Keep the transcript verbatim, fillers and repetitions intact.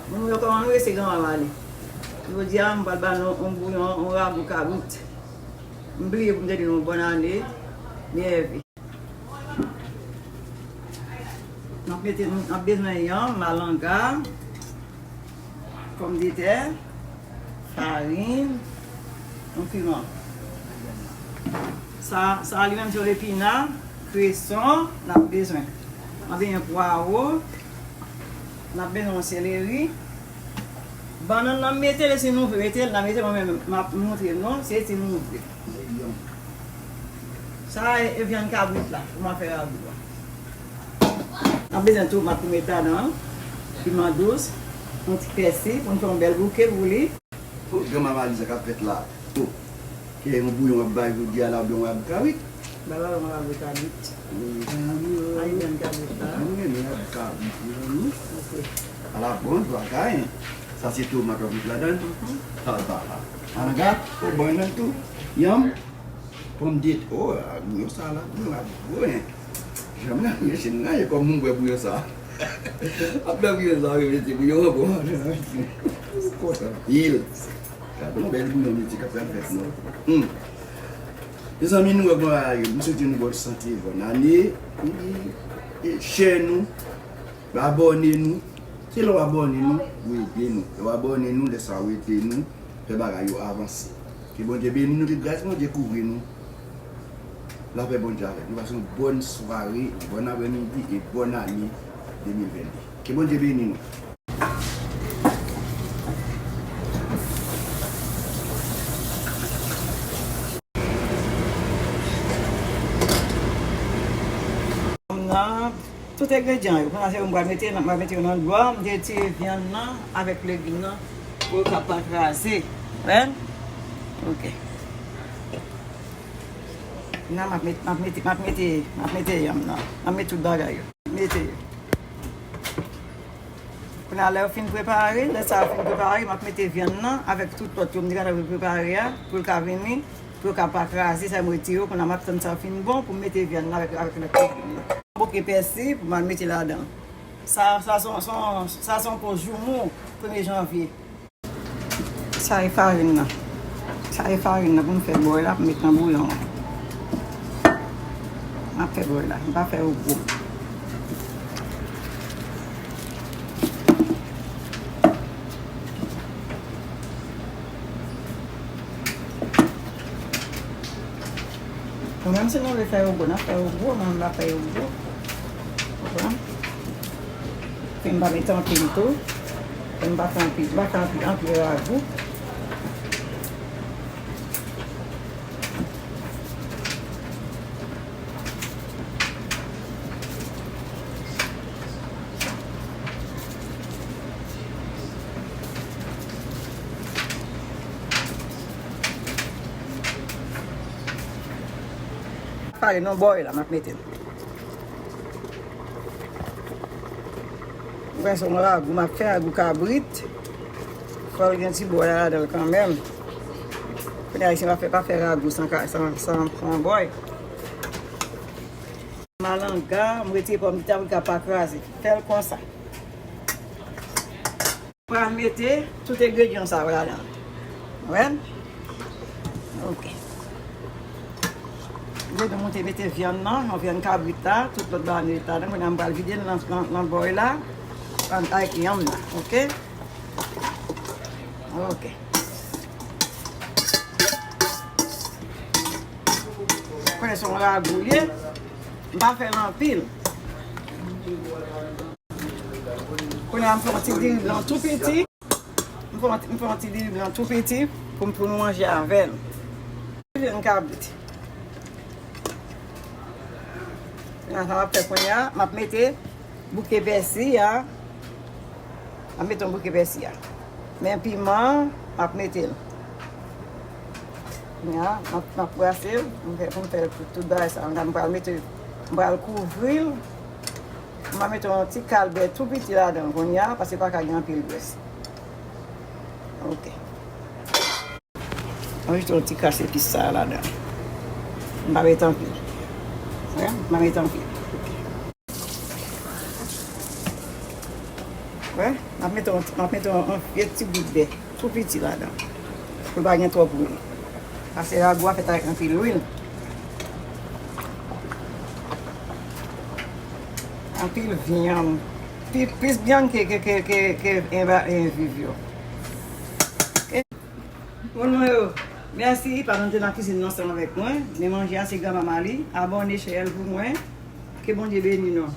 Moun yo kòman nou ye, se granma m ale. Jodi a, m pral ba nou yon bouyon, yon ragou kabrit. M bliye pou m te di nou bòn ane, byè vi. N ap mete, n ap bezwen yanm, malanga, pòmdetè, farin, yon piman. Sa, sa li menm se yon lepina, kreson, n ap bezwen. N ap bezwen pwawo, n ap bezwen yon seleri. Bannann nan m mete l, si nou vle mete l, n a mete l, mwen menm, m ap montre nou, se si nou vle. Sa e, e vyann kabrit la, pou m ap fè ragou a. N ap bezwen tomat pou met ladan, piman dous, yon ti pèsi, pou n fè yon bèl bouke pou li. Oh, granma Maliza k ap fèt la. Oh, ke yon bouyon w ap bay jodi a la, oubyen w ap kabrit? Bay w yon ragou kabrit. Ay, vyann kabrit la. Mwen renmen ragou kabrit, mezanmi. Ok. Ala bon, bagay. Sa se tomat w ap met ladan. Mhm. Sa, sa, sa. Malanga, oh, bon, menm tou. Yanm. Pòmdetè, oh, a, bouyon sa la, bouyon la gwo, hein. Janm nan, men chen nan, e kòm moun bwè bouyon sa. Ap nan bouyon sa, yo mete bouyon an bon. Kontan anpil. Gade yon bèl bouyon midi k ap pral fèt non. Hmm. Mezanmi, nou wè bon bagay, m swete nou bòn sante, bòn ane, e, e, share nou, abòne nou. Se lè w abòne nou, ou ede nou. Lè w abòne nou, lè sa ou ede nou, fè bagay yo avanse. Ke Bondye beni nou, ke gras Bondye kouvri nou. Lapè Bondye avèk nou. Pase yon bòn sware, yon bòn aprèmidi e bòn ane de mil venn de. Ke Bondye beni nou. Tout engredyan yo. Kounye a se yo m pral mete, m pral mete yo nan dlo a, m te retire vyann nan avèk legim nan pou yo ka pa kraze. Wè? Ok. Kounye a m ap met-, m ap mete, m ap mete, m ap mete yanm nan. M ap mete tout bagay yo. Mete yo. Kounye a lè yo fin prepare, lè sa yo fin prepare, m ap mete vyann nan avèk tout lòt yo m te gentan prepare a, pou l ka vini. Pou yo ka pa kraze, sa m retire yo, kounye a m ap tann sa fin bon pou m mete vyann nan avèk, avèk lòt legim yo. Bouke pèsi pou m al mete ladan. Sa, sa se yon, se yon, sa se yon poz joumou, premye janvye. Sa e farin nan. Sa e farin nan pou m fè bòy la, pou m met nan bouyon an. M ap fè bòy la, m pa fè yo gwo. Bon, menm si nou vle fè yo gwo, n ap fè yo gwo, men m pa fè yo gwo. Konprann? Ke m pa met anpil tou. Ke m pa fè anpil, m pa fè anpil, anpil ragou. Farin nan bòy la, m ap mete l. Mwen se yon ragou, m ap fè ragou kabrit. Fò l gen ti bòy la ladan l kanmenm. Kounye a, ayisyen pa fè, pa fè ragou san ka, san, san, san bòy. Malanga, m retire pòmdetè pou l ka pa kraze. Fè l konsa. Pral mete tout engredyan sa yo ladan. Wè? Ok. Lè nou monte mete vyann nan, yon vyann kabrit la, tout lòt bagay nou mete ladan. Kounye a m pral vide l nan, nan, nan bòy la, an, avèk yanm nan, ok? Ok. Konnen se yon ragou l ye, m pa fè l anpil. Kounye a, m fè yon ti diri blan tou piti. M fè yon, m fè yon ti diri blan tou piti pou m, pou nou manje avè l. Vyann kabrit. Kounye a, sa m ap fè kounye a, m ap mete bouke pèsi a. M ap mete yon bouke pèsi a. Men piman an, m ap mete l. Kounye a, m ap, m ap brase l, m fè, pou m fè tout, tout bagay sa. M pral mete, m pral kouvri l. M a mete yon ti kal bè tou piti ladan kounye a, paske pa ka gen anpil grès. Ok. M a mete yon ti kras epis sa a ladan. M pa mete anpil. Wè, m pa mete anpil. Wè, m M ap mete yon, m ap mete yon, yon vye ti bout bè tou piti ladan. Pou l pa gen twòp lwil. Paske rago a fèt avèk anpil lwil. Anpil vyann. Pi, plis vyann ke, ke, ke, ke, ke enva, enviv yo. Moun mwen yo, mèsi pa nan te nan kizin nan ansanm avèk mwen. Men manje a se granmama li. Abòne, share l pou mwen. Ke Bondye beni nou.